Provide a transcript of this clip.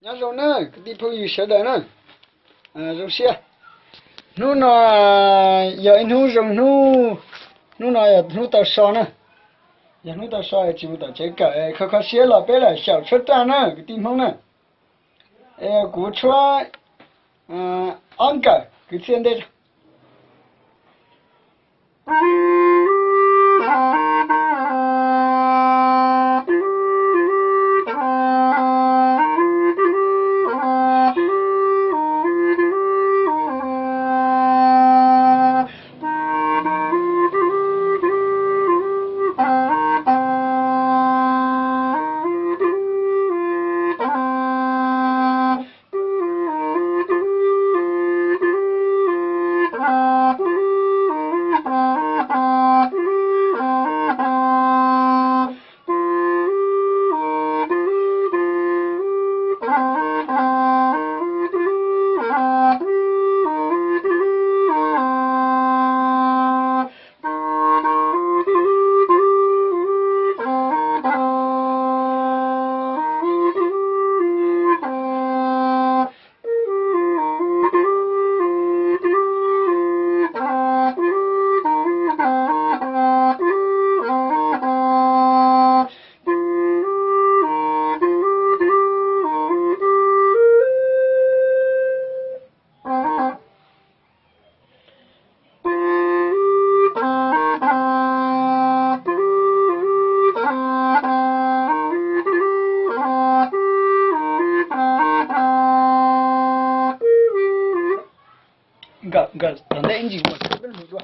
Nyob zoo na kwv tij phooj ywg sawv daws na, zoo siab. Hnub no yog ib hnub zoo hnub, hnub no yog hnub tau so na. Yog hnub tau so tsis mus tom tsev kawm, kho kho siab los peb lam xyaum tshuab raj na kwv tij Hmoob na. Kuv tshuab ob nkawm kwv txhiaj ntej. Nkawm, nkawm tom ntej ib ntsis mus dua.